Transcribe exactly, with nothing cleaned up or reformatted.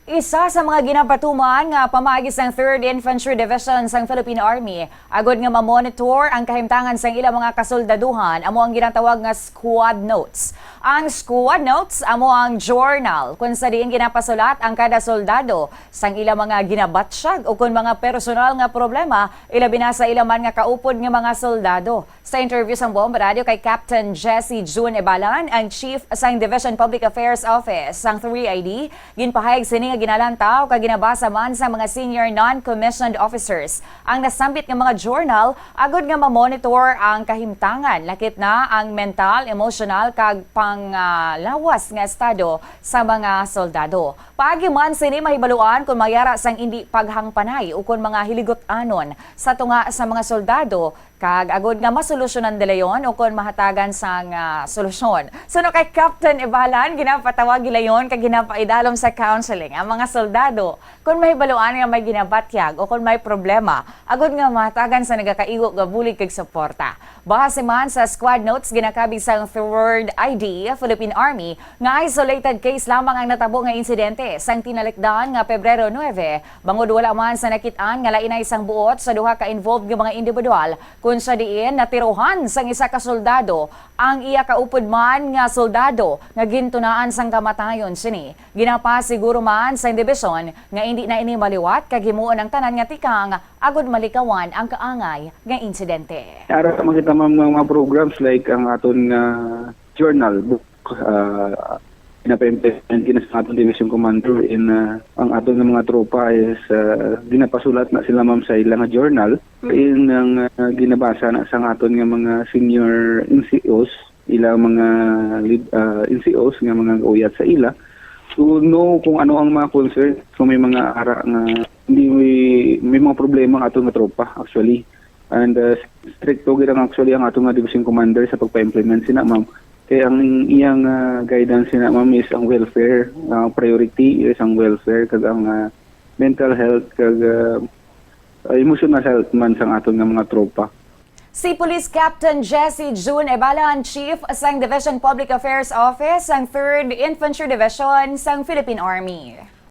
Isa sa mga ginapatuman nga pamaagi sang Third Infantry Division sang Philippine Army agud nga ma-monitor ang kahimtangan sang ilang mga kasoldaduhan amo ang ginatawag nga squad notes. Ang squad notes amo ang journal kung sa diin ginapasulat ang kada soldado sang ilang mga ginabatyag o kon mga personal nga problema, ilabi na sa ila man nga kaupod nga mga soldado. Sa interview sang Bomb Radio kay Captain Jesse June Ebalan, ang Chief sang Division Public Affairs Office sang three I D, ginpahayag sini nga ginalantaw kag ginabasa man sa mga senior non-commissioned officers ang nasambit nga mga journal agud nga ma-monitor ang kahimtangan, lakip na ang mental, emosyonal kag panglawas nga estado sa mga soldado. Paagi man sini mahibaluan kon may ara sang indi paghangpanay o kon mga hiligot-anon sa tunga sa mga soldado, kag agud nga masolusyonan dayon o kon mahatagan sang, ah, solusyon. Suno kay Captain Ebalan, ginapatawag gilayon kag ginapaidalom sa counseling ang mga soldado kon mahibaluan nga may ginabatyag o kon may problema, agud nga mahatagan sa nagakaigo nga bulig kag suporta. Base man sa squad notes ginakabig sang Third I D Philippine Army nga isolated case lamang ang natabo nga insidente sang tinalikdan nga Pebrero nuebe, bangod wala man sa nakit-an nga lainay sang buot sa duha ka involved nga mga individual, kun sa diin natirohan sang isa ka soldado ang iya kaupod man nga soldado nga gintunaan sang kamatayon sini. Ginapasiguro man sa dibisyon nga indi na ini maliwat kag himuon ang tanan nga tikang agud malikawan ang kaangay nga insidente. Ara man kita, ma'am, nga mga programs like ang aton nga journal book, ah, ginapa-implement gina sa aton division commander in, ah, ang aton nga mga tropa is, ah, ginapasulat na sila, ma'am, sa ila nga journal. Mm. In ang, ah, ginabasa na sa aton nga mga senior N C Os, ila mga lead, ah, N C Os nga mga uyat sa ila to know kung ano ang mga concern, kung may mga ara nga hindi may, may mga problema ang aton nga tropa, actually. And, uh, stricto gid ang, actually, ang ato nga division commander sa pagpa-implement sina, ma'am. Kay ang iyang, uh, guidance sina, ma'am, is ang welfare. Ang priority is ang welfare kag ang, uh, mental health kag, uh, emotional health man sang aton nga mga tropa. Si Police Captain Jesse June Ebalan, Chief sang Division Public Affairs Office sang Third Infantry Division sang Philippine Army.